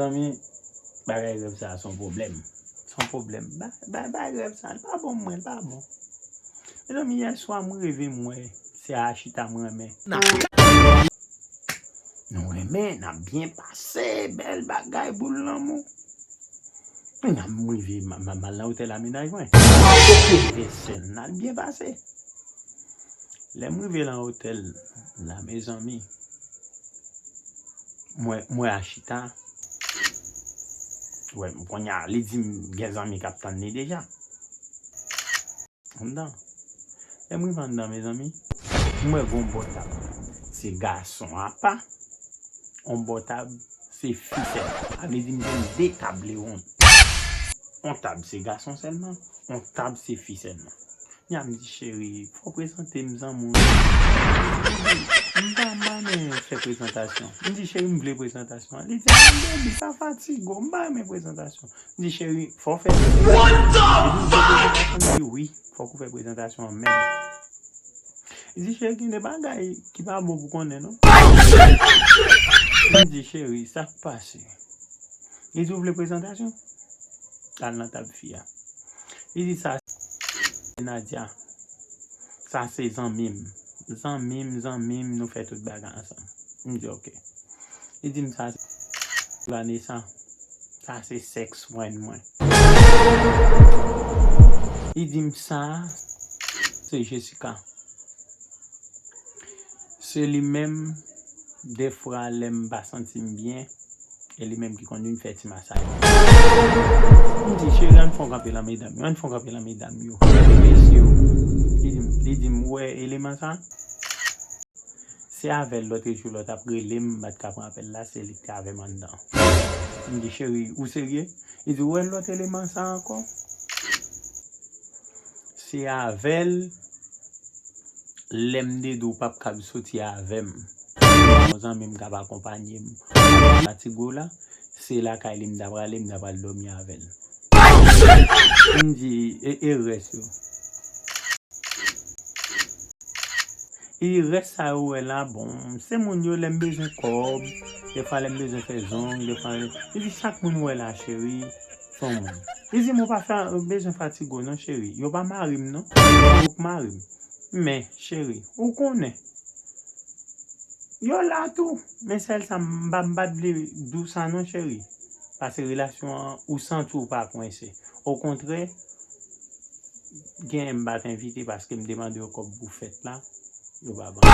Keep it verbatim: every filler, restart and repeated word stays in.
Mezanmi, bagay rèv sa a se yon pwoblèm. Se yon pwoblèm. Ba- ba- Bagay rèv sa a, li pa bon pou mwen, li pa bon. Mezanmi, yè swa m reve m wè se Achita m renmen. Nou renmen, n ap byen pase, bèl bagay, boul lanmou. Kounya m rive, m al nan otèl a, mennaj mwen. Rive sèl, n al byen pase. Lè m rive nan otèl la, mezanmi, m wè, m wè Achita. Wè, kounya, li di m gen zanmi k ap tann li deja. Anndan. Lè m rive anndan, mezanmi, m wè gon bò tab. Se gason apa, on bò tab, se fi sèlman. Sa vle di m jwenn de tab Lewon. On tab se gason sèlman, on tab se fi sèlman. Kounya m di, cheri, fò w prezante m zanmi w. M pa, m pa renmen fè prezantasyon. M di, cheri, m vle prezantasyon an. Li di, a, baby, pa fatige w, m pa renmen prezantasyon. M di, cheri, fò w fè prezantasyon. Li di, m vle prezantasyon. M di, wi, fòk ou fè prezantasyon an menm. Li di, cheri, gen de bagay ki pa bon pou konnen, non. M di, cheri, sa k pase? Li di, ou vle prezantasyon? Al nan tab fi a. Li di, sa se Nadia. Sa se zanmi m. Zanmi m, zanmi m, nou fè tout bagay ansanm. M di, oke. Li di m, sa se Vanessa. Sa se sèks fren mwen. Li di m, sa se Jessica. Se li menm, dèfwa, lè m pa santi m byen, e li menm ki konn vin fè ti masaj. M di, cheri, ann fè yon kanpe lan medam yo, ann fè yon kanpe lan medam yo, mesye yo. Li di m, li di m, ou wè eleman sa? Se avè l lòt jou lè w t ap rele m, m pa t ka pran apèl la, se li k te avè m anndan. M di, cheri, ou serye? Li di, ou wè lòt eleman sa ankò? Se avè l, lè m te di w p ap kab soti avè m. Yon zanmi m k ap akonpanye m. Fatigo la, se lakay li m ta prale, m ta pral dòmi avè l. M di, e, e rès yo? E rès sa yo wè la, bon, se moun yo lè m bezwen kòb, defwa lè m bezwen fè zong, defwa, li di chak moun wè la, cheri, se yon moun. Li di m ou pa fè bezwen fatigo non, cheri, yo pa mari m non, yo p mari m. Men, cheri, ou konnen, yo la tou, men sèl sa m pa, m pa t vle di w sa non, cheri. Paske relasyon an, ou santi w pa kwense. Okontrè, genyen m pa t envite paske m te mande yo kòb pou fèt la, yo pa ban m.